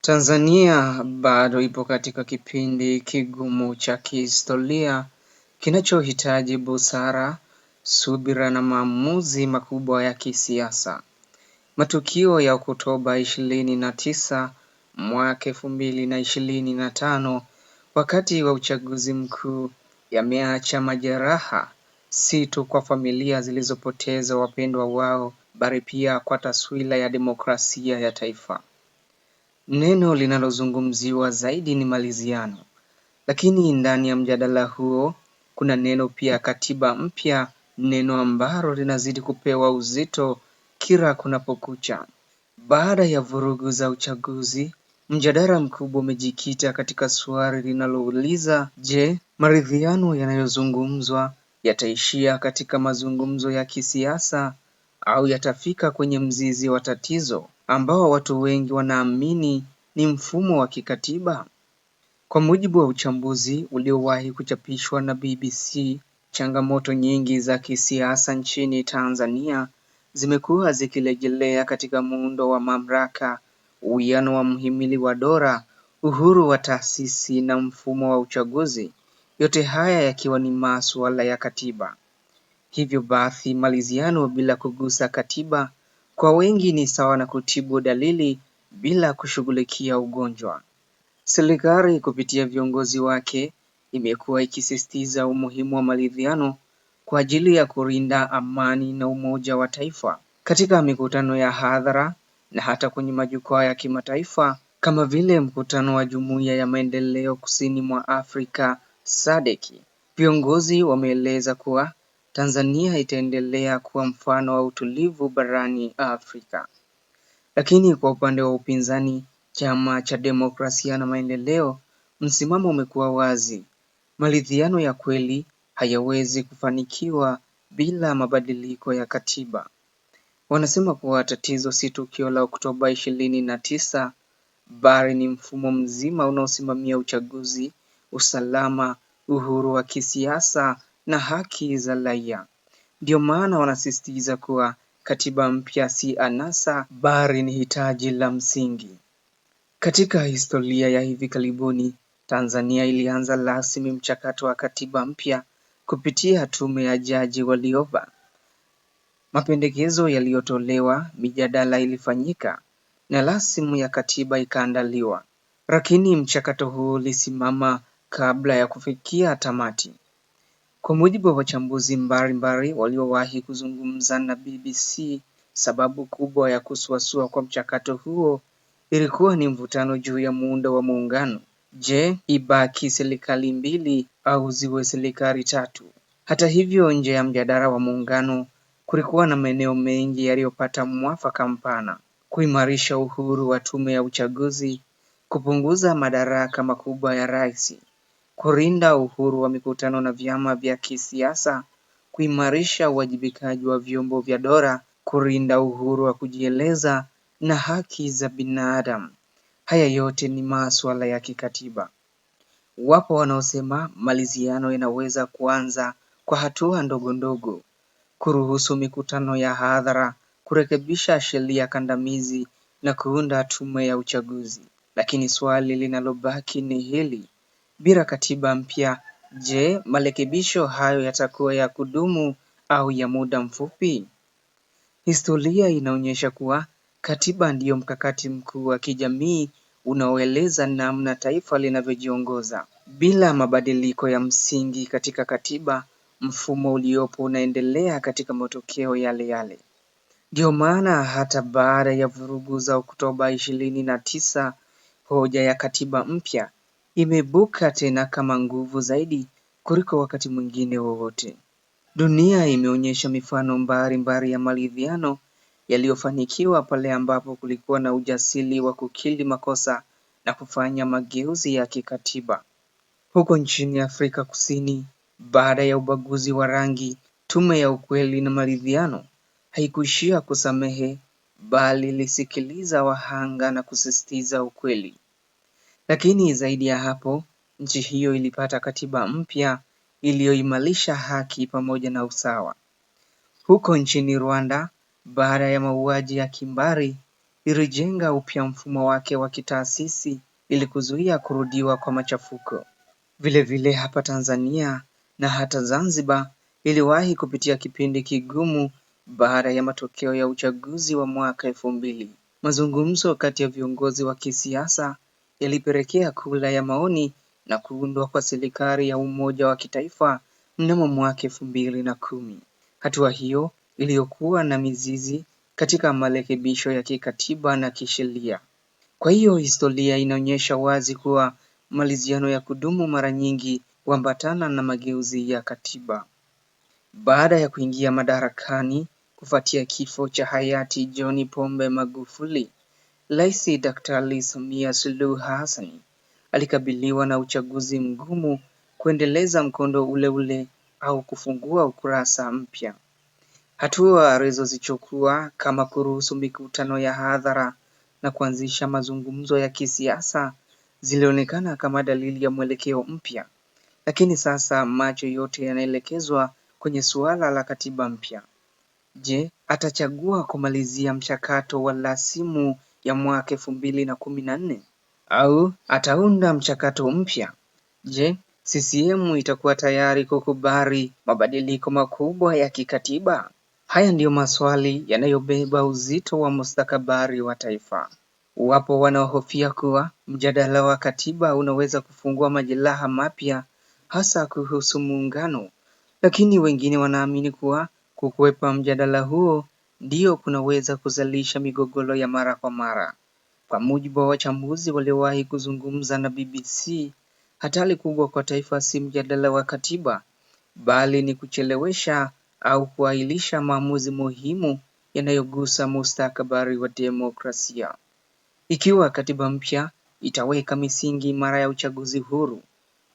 Tanzania bado ipo katika kipindi kigumu cha kihistoria kinachohitaji busara, subira na maamuzi makubwa ya kisiasa. Matukio ya Oktoba 29 mwaka 2025 wakati wa uchaguzi mkuu yameacha majeraha si tu kwa familia zilizopoteza wapendwa wao, bali pia kwa taswira ya demokrasia ya taifa. Neno linalozungumziwa zaidi ni maridhiano, lakini ndani ya mjadala huo kuna neno pia katiba mpya, neno ambalo linazidi kupewa uzito kila kunapokucha. Baada ya vurugu za uchaguzi, mjadala mkubwa umejikita katika swali linalouliza: Je, maridhiano yanayozungumzwa yataishia katika mazungumzo ya kisiasa au yatafika kwenye mzizi wa tatizo ambao watu wengi wanaamini ni mfumo wa kikatiba? Kwa mujibu wa uchambuzi uliowahi kuchapishwa na BBC, changamoto nyingi za kisiasa nchini Tanzania zimekuwa zikirejelea katika muundo wa mamlaka, uwiano wa mhimili wa dola, uhuru wa taasisi na mfumo wa uchaguzi, yote haya yakiwa ni masuala ya katiba. Hivyo basi maridhiano bila kugusa katiba kwa wengi ni sawa na kutibu dalili bila kushughulikia ugonjwa. Serikali kupitia viongozi wake imekuwa ikisisitiza umuhimu wa maridhiano kwa ajili ya kulinda amani na umoja wa taifa. Katika mikutano ya hadhara na hata kwenye majukwaa ya kimataifa kama vile mkutano wa Jumuiya ya Maendeleo Kusini mwa Afrika SADC, viongozi wameeleza kuwa Tanzania itaendelea kuwa mfano wa utulivu barani Afrika. Lakini kwa upande wa upinzani, Chama cha Demokrasia na Maendeleo, msimamo umekuwa wazi: maridhiano ya kweli hayawezi kufanikiwa bila mabadiliko ya katiba. Wanasema kuwa tatizo si tukio la Oktoba 29, bali ni mfumo mzima unaosimamia uchaguzi, usalama, uhuru wa kisiasa na haki za raia. Ndio maana wanasisitiza kuwa katiba mpya si anasa, bali ni hitaji la msingi. Katika historia ya hivi karibuni, Tanzania ilianza rasmi mchakato wa katiba mpya kupitia tume ya Jaji Warioba. Mapendekezo yaliyotolewa, mijadala ilifanyika na rasimu ya katiba ikaandaliwa. Lakini mchakato huo ulisimama kabla ya kufikia tamati. Kwa mujibu wa wachambuzi mbalimbali waliowahi kuzungumza na BBC, sababu kubwa ya kusuasua kwa mchakato huo ilikuwa ni mvutano juu ya muundo wa muungano. Je, ibaki serikali mbili au ziwe serikali tatu? Hata hivyo, nje ya mjadala wa muungano, kulikuwa na maeneo mengi yaliyopata mwafaka mpana: kuimarisha uhuru wa tume ya uchaguzi, kupunguza madaraka makubwa ya rais, kulinda uhuru wa mikutano na vyama vya kisiasa, kuimarisha uwajibikaji wa vyombo vya dola, kulinda uhuru wa kujieleza na haki za binadamu. Haya yote ni masuala ya kikatiba. Wapo wanaosema maridhiano yanaweza kuanza kwa hatua ndogo ndogo, kuruhusu mikutano ya hadhara, kurekebisha sheria kandamizi na kuunda tume ya uchaguzi. Lakini swali linalobaki ni hili: bila katiba mpya, je, marekebisho hayo yatakuwa ya kudumu au ya muda mfupi? Historia inaonyesha kuwa katiba ndiyo mkakati mkuu wa kijamii unaoeleza namna taifa linavyojiongoza. Bila mabadiliko ya msingi katika katiba, mfumo uliopo unaendelea katika matokeo yale yale. Ndiyo maana hata baada ya vurugu za Oktoba 29, hoja ya katiba mpya imeibuka tena kama nguvu zaidi kuliko wakati mwingine wowote. Dunia imeonyesha mifano mbalimbali ya maridhiano yaliyofanikiwa pale ambapo kulikuwa na ujasiri wa kukiri makosa na kufanya mageuzi ya kikatiba. Huko nchini Afrika Kusini, baada ya ubaguzi wa rangi, tume ya ukweli na maridhiano haikuishia kusamehe, bali ilisikiliza wahanga na kusisitiza ukweli. Lakini zaidi ya hapo, nchi hiyo ilipata katiba mpya iliyoimarisha haki pamoja na usawa. Huko nchini Rwanda, baada ya mauaji ya kimbari, ilijenga upya mfumo wake wa kitaasisi ili kuzuia kurudiwa kwa machafuko. Vilevile hapa Tanzania na hata Zanzibar iliwahi kupitia kipindi kigumu baada ya matokeo ya uchaguzi wa mwaka 2000. Mazungumzo kati ya viongozi wa kisiasa yalipelekea kura ya maoni na kuundwa kwa serikali ya umoja wa kitaifa mnamo mwaka 2010. Hatua hiyo iliyokuwa na mizizi katika marekebisho ya kikatiba na kisheria. Kwa hiyo historia inaonyesha wazi kuwa maridhiano ya kudumu mara nyingi huambatana na mageuzi ya katiba. Baada ya kuingia madarakani kufuatia kifo cha hayati John Pombe Magufuli, Rais Daktari Samia Suluhu Hassan alikabiliwa na uchaguzi mgumu kuendeleza mkondo uleule au kufungua ukurasa mpya. Hatua alizozichukua kama kuruhusu mikutano ya hadhara na kuanzisha mazungumzo ya kisiasa zilionekana kama dalili ya mwelekeo mpya. Lakini sasa macho yote yanaelekezwa kwenye suala la katiba mpya. Je, atachagua kumalizia mchakato wa rasimu ya mwaka 2014 au ataunda mchakato mpya? Je, CCM itakuwa tayari kukubali mabadiliko makubwa ya kikatiba? Haya ndiyo maswali yanayobeba uzito wa mustakabali wa taifa. Wapo wanaohofia kuwa mjadala wa katiba unaweza kufungua majeraha mapya hasa kuhusu muungano, lakini wengine wanaamini kuwa kukwepa mjadala huo ndio kunaweza kuzalisha migogoro ya mara kwa mara. Kwa mujibu wa wachambuzi waliowahi kuzungumza na BBC, hatari kubwa kwa taifa si mjadala wa katiba, bali ni kuchelewesha au kuahirisha maamuzi muhimu yanayogusa mustakabali wa demokrasia. Ikiwa katiba mpya itaweka misingi imara ya uchaguzi huru,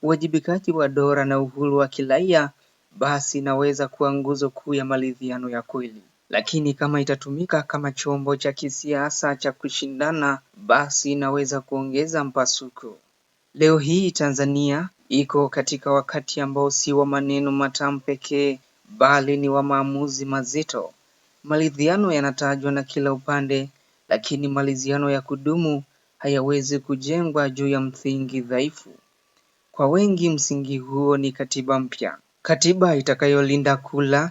uwajibikaji wa dola na uhuru wa kiraia, basi inaweza kuwa nguzo kuu ya maridhiano ya kweli. Lakini kama itatumika kama chombo cha kisiasa cha kushindana, basi inaweza kuongeza mpasuko. Leo hii Tanzania iko katika wakati ambao si wa maneno matamu pekee, bali ni wa maamuzi mazito. Maridhiano yanatajwa na kila upande, lakini maridhiano ya kudumu hayawezi kujengwa juu ya msingi dhaifu. Kwa wengi msingi huo ni katiba mpya. Katiba itakayolinda kura,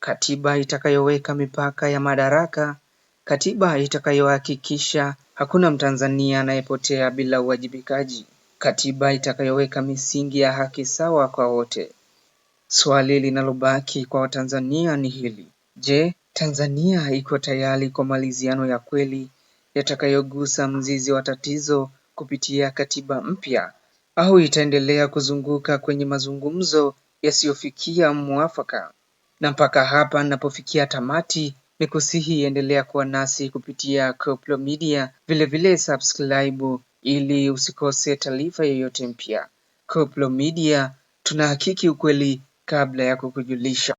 katiba itakayoweka mipaka ya madaraka, katiba itakayohakikisha hakuna Mtanzania anayepotea bila uwajibikaji, katiba itakayoweka misingi ya haki sawa kwa wote. Swali linalobaki kwa Watanzania ni hili: Je, Tanzania iko tayari kwa maridhiano ya kweli yatakayogusa mzizi wa tatizo kupitia katiba mpya au itaendelea kuzunguka kwenye mazungumzo yasiyofikia mwafaka? Na mpaka hapa napofikia tamati, nikusihi endelea kuwa nasi kupitia Koplo Media, vilevile subscribe ili usikose taarifa yoyote mpya. Koplo Media tunahakiki ukweli kabla ya kukujulisha.